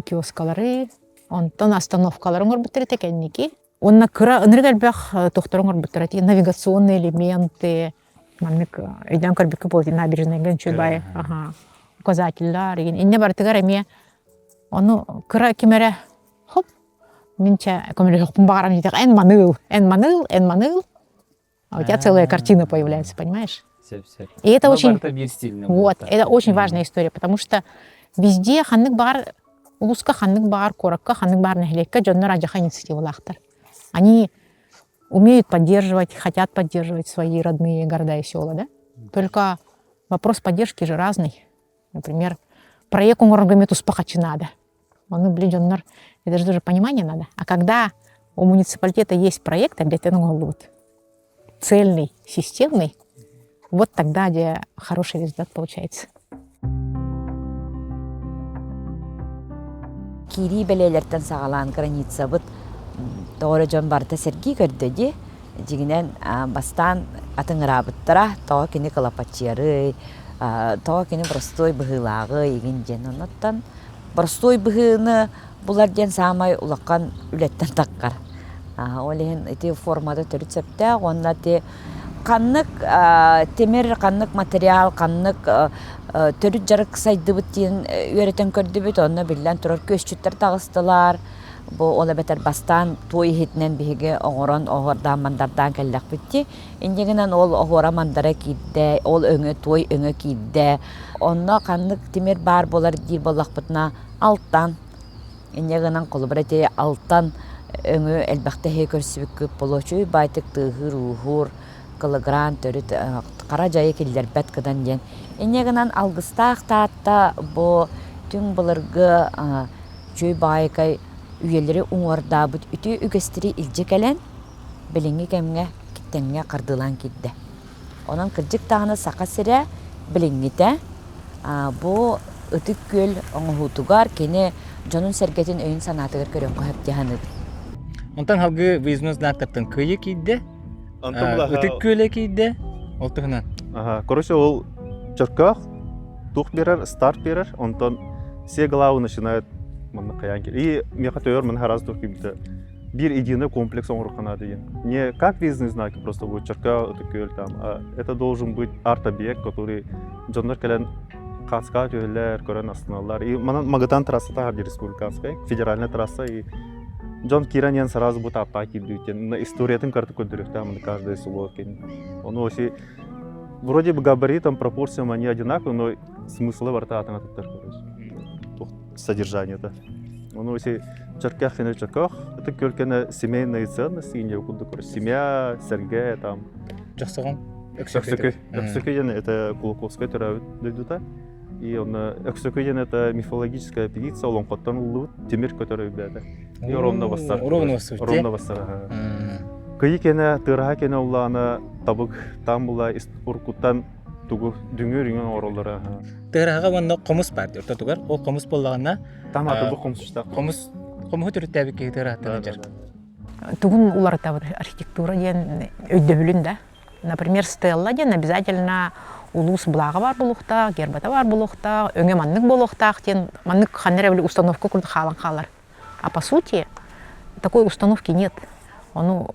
киоскалары, онтон остановкалары оҥорбуттар этэ кэнники. Уонна кыра ынырык элбэх туохтары оҥорбуттара ити навигационные элементы, маннык өйдөөн көрбүккэ буолла набережныйга үчүгэй аха указателлар игин инне барытыгар эмиэ ону кыра ким эрэ хоп мин чэ көмөлөһүөхпүн баҕарам диэтэх эн маныыл эн маныыл эн маныыл а у тебя целая картина появляется понимаешь и это очень вот это очень важная история потому что везде ханнык баҕар улууска ханнык баҕар куоракка ханнык баҕар нэһилиэккэ дьоннор адьаха инициативалаахтар они умеют поддерживать, хотят поддерживать свои родные города и села, да? Только вопрос поддержки же разный. Например, проект оҥорорго туспа надо. Ону, блин, дьоннор, это же тоже понимание надо. А когда у муниципалитета есть проект, обязательно оҥоһуллубут, цельный, системный, вот тогда где хороший результат получается. Киирии бэлиэлэртэн саҕалаан границабыт тоҕо эрэ дьон барыта сэргии көрдө дии. Дьиҥинэн бастаан атыҥыраабыттара, тоҕо кини кылапаччыйарый, тоҕо кини боростуой быһыылааҕый игин диэн. Оннуттан боростуой быһыыны булар диэн саамай улахан үлэттэн таххар. Ол иһин ити формата төрүт сөптөөх уонна ити ханнык тимир, ханнык материал, ханнык төрүт дьарык сайдыбыт диэн үөрэтэн көрдүбүт. Онно биллэн турар күөсчүттэр таҕыстылар. Бу ол эбэтэр бастаан туой иһитинэн биһиги оҥорон оһуордаан-мандардаан кэллэхпит дии. Инньэ гынан ол оһуора-мандара киирдэ, ол өҥө туой өҥө киирдэ. Онно ханнык тимир баар буолар диир буоллахпытына алтан Инньэ гынан холобура ити алтан өҥү элбэхтэ иһи көрсүбүккүт болуочуй баайтык тыаһыыр-ууһуур кылыгыраан төрүт хара дьайы киллэрбэт гынан диэн. Инньэ гынан алгыстаах Таатта бу түҥ былыргы үчүгэй баайыкай үйэлэри уҥуордаабыт үтүө үгэстэри илдьэ кэлэн билиҥҥи кэмҥэ тэҥҥэ хардыылаан киирдэ. Онон кырдьык даҕаны Саха сирэ билиҥҥитэ бу Ытык Күөл оҥоһуутугар кини дьонун-сэргэтин өйүн-санаатыгар көрүөххэ сөп дии саныыбын. Онтон салгыы выездной знактартан Кыйы киирдэ, Ытык Күөлэ киирдэ, ол туһунан. Короче, ол Чөркөөх тух берер, старт берер, онтон все главы начинают манна хайаан И меха төөр мын хараз тух кийбитэ биир единый комплекс оҥоруохха наада диэн. Не как въездные знаки просто будет Чөркөөх, Ытык Күөл там, а это должен быть арт-объект, который дьоннор кэлэн хаска түһэллэр, көрөн астыналлар. И манан Магатан трассата хардыы республиканскай, федеральная трасса и дьон киирэн иһэн сразу бу тааппаа киирдибит историятын карты көрдөрүөхтээх маны каждое село Ону оси вроде бы габаритом, пропорциям они одинаковые, но смысла барыта атын атыттар короче. Содержание-то. Ону оси Чөркөөх кэнэ Чөркөөх, это көлкөнө семейные ценности, не курдук семья, сэргэ там. Дьохсоҕон Өксөкү. Өксөкү диэн это Кулаковскай төрөөбүт дойдута. И он Өксөкү диэн это мифологическая певица олоҥхоттон ыллыбыт тимир көтөр өйбөтө. И ровно бассар. Ровно бассар. Ровно бассар. Кыйы кэнэ тыараһа кэнэ улаана табык там була уркуттан тугу дүҥүр үҥөн оҥороллоро. Тыараһаҕа уонна хомус баар дии ортотугар. Ол хомус буоллаҕына Там аты бу хомустаах. Хомус хомуһу төрүттээбит киһи тыараһаттан ыдьар. Тугун уларытабыт архитектура диэн өйдөбүлүн да. Например, стелла диэн обязательно улуус былааҕа баар буолуохтаах, гербата баар буолуохтаах, өҥө маннык буолуохтаах диэн маннык ханна эрэ установка курдук хаалан хаалар. А по сути, Такой установки нет. Ону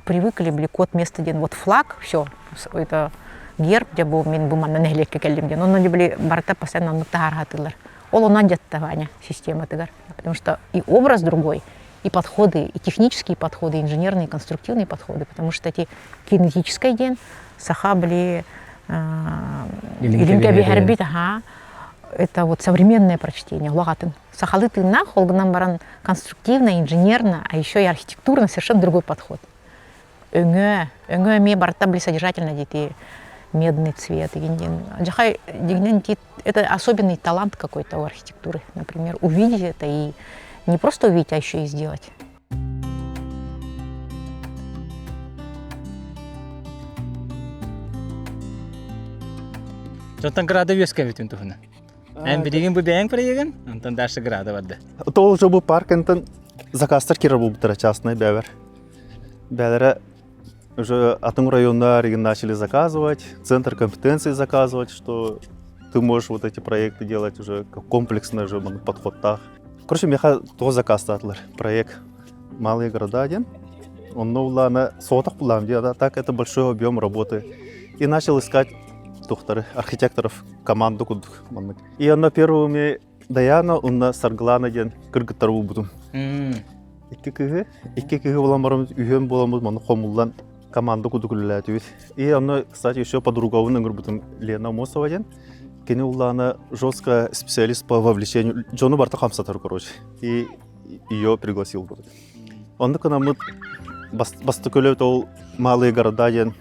привыкли били код место диэн вот флаг, все, это герб дьэ бу мин бу манна нэһилиэккэ кэллим диэн. Онно били барыта постоянно оннук таһаархатылар. Ол онон дьатта Ваня систематыгар. Потому что и образ другой, и подходы, и технические подходы, и инженерные, и конструктивные подходы, потому что эти кинетический диэн саха били илин кэбиһэрбит аха это вот современное прочтение улаҕатын сахалыы тыыннаах ол гынан баран конструктивно инженерно а еще и архитектурно совершенно другой подход өҥө өҥө эмиэ барыта били содержательно дети медный цвет деген жахай дегенен это особенный талант какой-то у архитектуры например увидеть это и не просто увидеть а еще и сделать Дьонтон града үөскэбитин туһунан. Эн билигин бу бэйэҥ проегын, онтон дальше града барда. Ол уже бу паркентан заказтар киирэр буолбуттара частный бэбэр. Бээлэрэ уже атын районнар начали заказывать, центр компетенции заказывать, что ты можешь вот эти проекты делать уже как комплексно уже подходтаах. Короче, меха то заказтаатылар проект «Малые города» один. Он улаана соотах булаам да, так это большой объем работы. И начал искать тухтары, архитекторов, команду кудук маннык. И онно первыми Даяна уонна Саргылана диэн кыргыттар булбутум. Икки кыһы, икки кыһы буолан баран үһүөн буоламмыт манна хомуллан команда кудук үлэлээтибит. И онно, кстати, еще подругабын ыҥырбытым Лена Мосова диэн. Кини улаана жестко специалист по вовлечению. Дьону барта хамсатар, короче. И ее пригласил. Онно кынаммыт бастакы ол Малые города диэн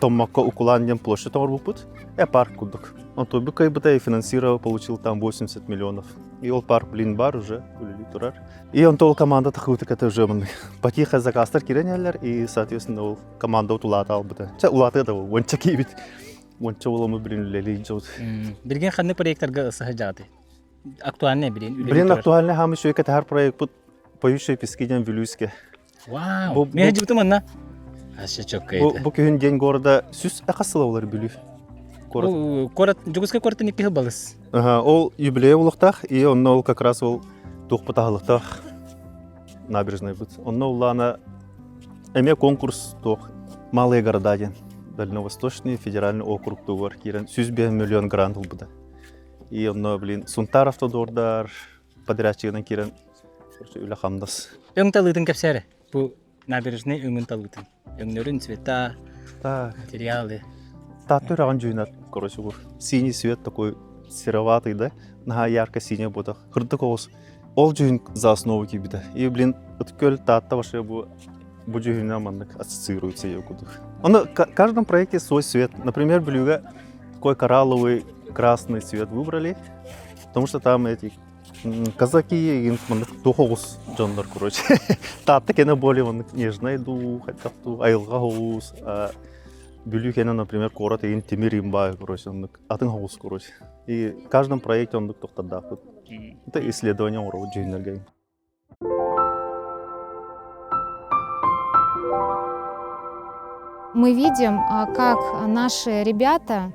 Томмокко Укулан диэн площадь оҥорбуппут. Э парк курдук. Онтон бу кыайбыта и финансировал, получил там 80 миллионов. И ол парк, блин, бар уже, үлэлии турар. И онто ол команда тахыбытык это уже потихо заказтар кирен и, соответственно, ол команда улаата албыта. Ча улаата да уонча киибит. Уонча олому блин үлэлии дьот. Билген ханны проекттарга ысыһа жааты? Актуальный билин Блин, актуальный хамы шөйкө тахар проект бут Поющие пески диэн Вилюйске. Вау! Мен жибитим анна. Аша чокка Бу бу күһүн день города сүс эхас сыла болар Бүлүү. Город. Город Жугуска городтан икки балыс. Ага, ол юбилей улуктах, и онно ол как раз ол туох набережной бут. Онно улаана эме конкурс туох Малые города диэн Дальневосточный федеральный округ тугар киирэн 105 миллион грант ылбыта. И онно, блин, Сунтар автодордар подрядчигынан киирэн үлэ хамнас. Өҥ талыытын кэпсээре. Бу набережный өҥүн талыытын. Өҥнөрүн, цвета, Так. материалы. Таатта үрэҕин дьүһүнэр, короче, бу синий цвет такой сероватый, да, наһаа ярко-синий буотах. Кырдык оҕус. Ол дьүһүн за основу киирбитэ. И, блин, Ыткөл Таатта вообще бу бу дьүһүнэ маннык ассоциируется ее кудук. Он в каждом проекте свой цвет. Например, Бүлүүгэ такой коралловый красный цвет выбрали, потому что там эти казаки туох оҕус дьоннор короче Таатта кэнэ более маннык нежный дуу хотя туу айылҕа оҕус Бүлүү кэнэ например куорат игин тимир имбай короче оннук атын оҕус короче и в каждом проекте оннук тохтордаахпыт это исследование оҥоробут дьүһүннэргэ. Мы видим, как наши ребята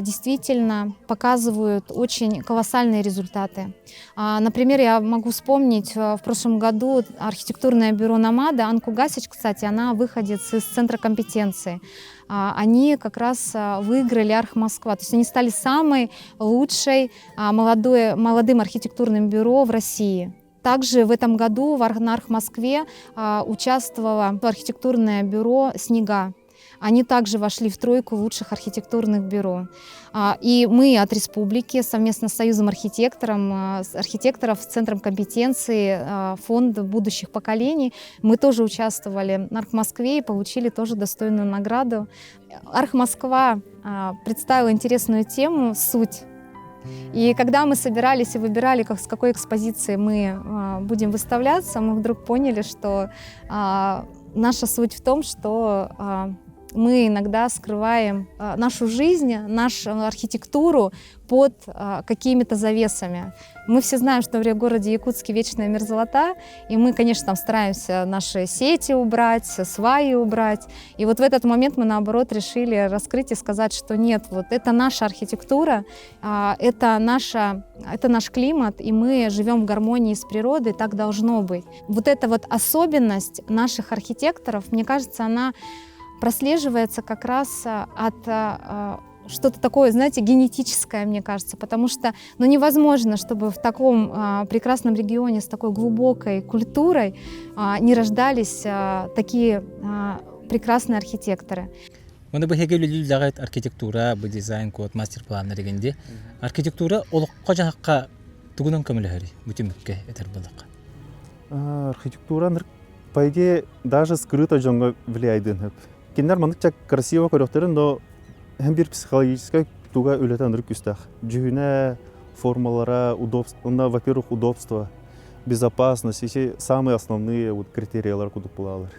действительно показывают очень колоссальные результаты. Например, я могу вспомнить, в прошлом году архитектурное бюро «Намада», Анку Гасич, кстати, она выходец из Центра компетенции. Они как раз выиграли Арх Москва. То есть они стали самой лучшей молодой, молодым архитектурным бюро в России. Также в этом году в Арх Москве участвовало архитектурное бюро «Снега». Они также вошли в тройку лучших архитектурных бюро. И мы от республики совместно с Союзом архитектором, архитекторов, с Центром компетенции, Фонд будущих поколений, мы тоже участвовали на Арх Москве и получили тоже достойную награду. Арх Москва представила интересную тему «Суть». И когда мы собирались и выбирали, как, с какой экспозиции мы будем выставляться, мы вдруг поняли, что наша суть в том, что. Мы иногда скрываем нашу жизнь, нашу архитектуру под какими-то завесами. Мы все знаем, что в городе Якутске вечная мерзлота, и мы, конечно, там стараемся наши сети убрать, сваи убрать. И вот в этот момент мы, наоборот, решили раскрыть и сказать, что нет, вот это наша архитектура, это наш климат, и мы живем в гармонии с природой, так должно быть. Вот эта вот особенность наших архитекторов, мне кажется, она прослеживается как раз от что-то такое, знаете, генетическое, мне кажется, потому что, ну, невозможно, чтобы в таком прекрасном регионе с такой глубокой культурой не рождались такие прекрасные архитекторы. Оны бу хеге үлэлиир архитектура, бу дизайн код, мастер-планнар дегенде. Архитектура олоххо-дьаһахха тугунан көмөлөһөрүй бу түмүккэ этэр буоллахха. Архитектура, по идее, даже скрыто дьоҥҥо влияет. Кинилэр маннык красиво көрүөхтэрин, но һәм бир психологическай туга үлэтэ ынырык күүстээх. Дьүһүнэ, формалара, удобство, во-первых, удобство, безопасность, ити самые основные вот критериялар курдук буолалар.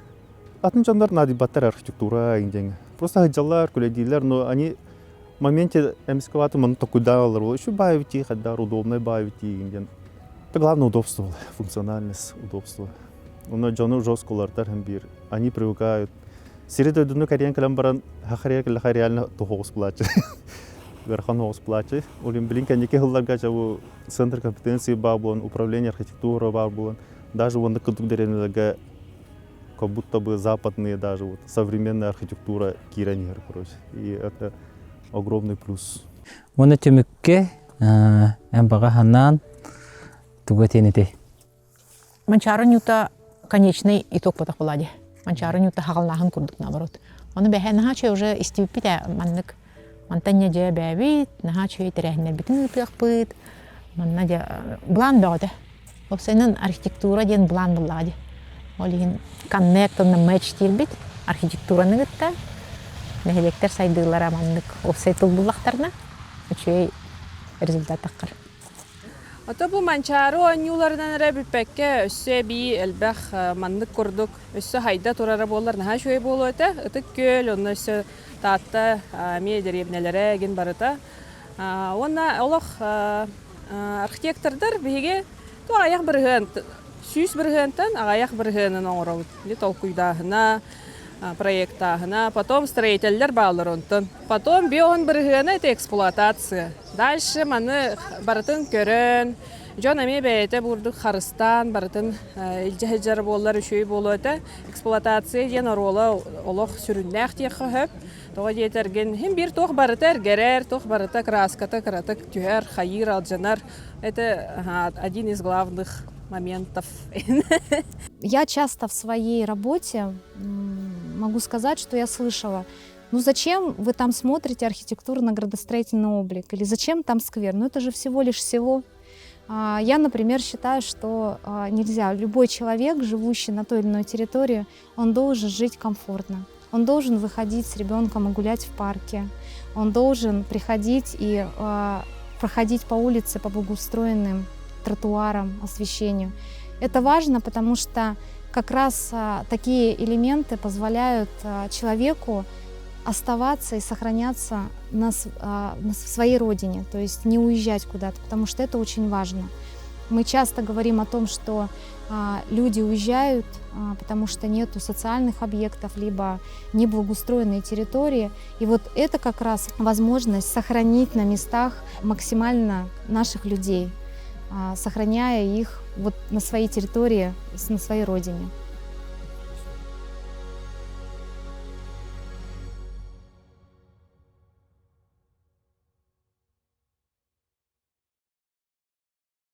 Атын дьоннор наадыйбаттар архитектура диэн. Просто сылдьаллар, күлэдииллэр, но они в моменте эмискэ маны толкуйдааллар. Еще баайы хайдар, удобный баайы диэн. Это главное удобство, функциональность, удобство. Онно дьону жестко уларытар бир. Они привыкают. Сири дойдуну кэрийэн кэлэн баран хахария кэллэхэ реально тоһоҕус буолааччы. Ыарахан соҕус буолааччы. Ол билин кэнники сылларга бу центр компетенции баар буолан, управление архитектура баар буолан, даже оннук курдук дэриэбинэлэргэ как будто бы западные даже вот современная архитектура киирэн иһэр, короче. И это огромный плюс. Уонна түмүккэ эн баҕа санааҥ тугу этиэн этэй? Манчаары оонньуута конечный итог буолбатах буолаа дии. Манчаары оонньуута хаҕыллааһын курдук наоборот. Ону бэһэ наһаа үчүгэй уже истибиппит ээ маннык мантан дьэ дьэ бээбит, наһаа үчүгэй тэрээһиннэрбитин ыытыахпыт. Манна дьэ былаан бөҕөтө. Уопсайынан архитектура диэн былаан буоллаҕа дии. Ол иһин коннект уонна матч диирбит архитектураны кытта нэһилиэктэр сайдыылара маннык уопсай тыл буллахтарына үчүгэй результат таххар. Ото бу Манчаары оонньууларынан эрэ бүппэккэ, өссө эбии элбэх маннык курдук өссө хайда турара буоллар наһаа үчүгэй буолуо этэ. Ытык Күөл, онно өссө Таатта эмиэ дэриэбинэлэрэ игин барыта. Уонна олох архитектордар биһиги туох аҕыйах бырыһыан 100 бырыһыантан аҕыйах бырыһыанын оҥоробут. Ити толкуйдааһына, проектааһына, потом строителлэр бааллар онтон. Потом 50 бырыһыана это эксплуатация. Дальше маны барытын көрөн, дьон эмиэ бэйэтэ бурдук харыстаан барытын илдьэ сылдьар буоллар үчүгэй буолуо этэ. Эксплуатация диэн оруола олох сүрүннээх диэххэ сөп. Тоҕо диэтэргин, хим биир туох барыта эргэрэр, туох барыта краската кыратык түһэр, хайыыр, алдьанар. Это один из главных моментов. Я часто в своей работе могу сказать, что я слышала: ну зачем вы там смотрите архитектурно-градостроительный облик или зачем там сквер? Ну это же всего лишь село. Я, например, считаю, что нельзя. Любой человек, живущий на той или иной территории, он должен жить комфортно. Он должен выходить с ребенком и гулять в парке. Он должен приходить и проходить по улице по благоустроенным тротуарам, освещению. Это важно, потому что как раз такие элементы позволяют человеку оставаться и сохраняться на своей родине, то есть не уезжать куда-то, потому что это очень важно. Мы часто говорим о том, что люди уезжают, потому что нету социальных объектов, либо неблагоустроенные территории. И вот это как раз возможность сохранить на местах максимально наших людей, сохраняя их вот на своей территории, на своей родине.